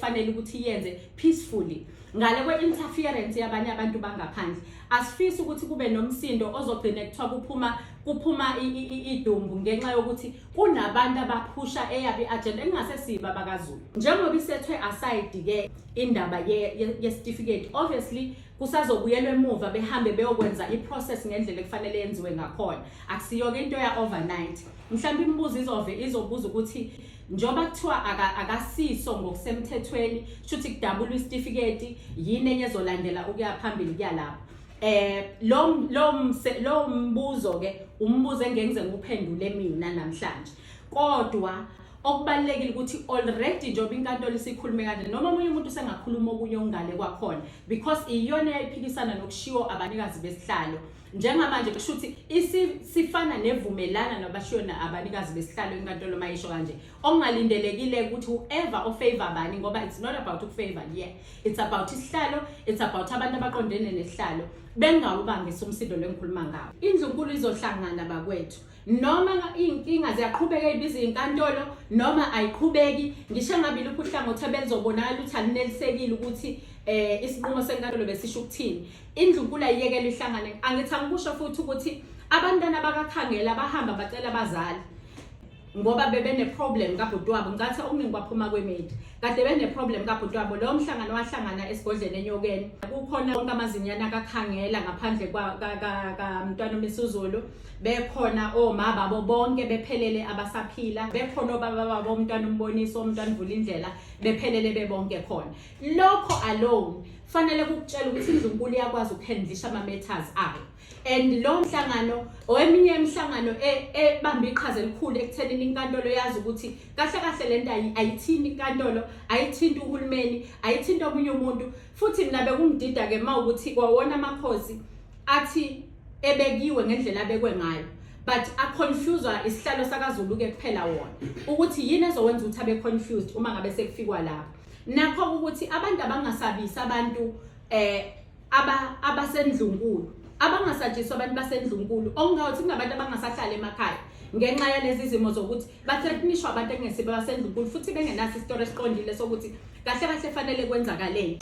ekufanele ukuthi iyenze peacefully ngale kwe-interference yabanye abantu bangaphandle. Asifisi ukuthi kube nomsindo ozogcina kuthiwa kuphuma idumbu ngenxa yokuthi kunabantu abaphusha eyabo i-agenda engasesiba bakaZulu. Njengoba isethwe aside-ke indaba yesitifiketi, obviously kusazobuyelwa emuva behambe beyokwenza i-process ngendlela ekufanele yenziwe ngakhona. Akusiyo-ke into ya-overnight. Mhlawumbe imibuzo izove izobuza ukuthi njengoba kuthiwa akasiso ngokusemthethweni, shuthi kudabulwa isitifiketi, yini enye ezolandela ukuya phambili kuya lapho. Lo mbuzo ke umbuzo engengize ngikuphendule mina namhlanje, kodwa okubalulekile ukuthi already njengoba inkantolo isikhulume kanje, noma omunye umuntu usengakhuluma okunye okungale kwakhona, because iyona eyayiphikisana nokushiwo abanikazi besihlalo. Njengamanje kusho ukuthi sifana nevumelana nabashiwo abanikazi besihlalo inkantolo mayisho kanje, okungalindelekile ukuthi whoever ofavor bani, ngoba it's not about ukufavor yeah, it's about isihlalo, it's about abantu abaqondene nesihlalo, bengawubangisa umsindo lengikhuluma ngawo. Indlunkulu izohlangana bakwethu, noma iy'nkinga ziyaqhubeka ey'biza iy'nkantolo noma ayiqhubeki, ngisho engabe iluphi uhlangothi ebelizobonakala ukuthi alunelisekile ukuthi isinqumo senkantolo besisho ukuthini, indlunkulu ayiyekele ihlangane. Angithi angikusho futhi ukuthi abantwana bakaKhangela bahamba bacela abazali ngoba bebene-problem kabhuti wabo. Ngicathi okuningi kwaphuma kwemedi, kade bene-problem kabhuti wabo. Lowo mhlangano wahlangana esigodleni eNyokeni, kukhona wonke amazinyana kaKhangela ngaphandle kamntwana uMisuzulu, bekhona oma babo bonke bephelele abasaphila, bekhona obaba babo umntwana uMboniso, umntwana Vulindlela, bephelele bebonke khona. Lokho alone fanele kukutshela ukuthi indlunkulu iyakwazi ukuhandlisha ama-matters ayo, and lo mhlangano oweminye imihlangano ebamba iqhaza elikhulu ekuthenini inkantolo yazi ukuthi kahle kahle lento ayithinti inkantolo, ayithinti uhulumeni, ayithinti omunye umuntu. Futhi mina bekungidida-ke uma ukuthi kwawona amakhosi athi ebekiwe ngendlela abekwe ngayo, but aconfuswa isihlalo sakaZulu-ke kuphela wona, ukuthi yini ezowenza ukuthi abe confused uma ngabe sekufikwa lapho. Nakho ukuthi abantu abangasabisi abantu abasendlunkulu, abangasatshiswa abantu basendlunkulu, okungawuthi kungabantu abangasahlali emakhaya ngenxa yalezi zimo zokuthi bathreatenishwa abantu ekungesibo basendlunkulu, futhi bengenaso isitori esiqondile sokuthi kahle kahle fanele kwenzakaleni.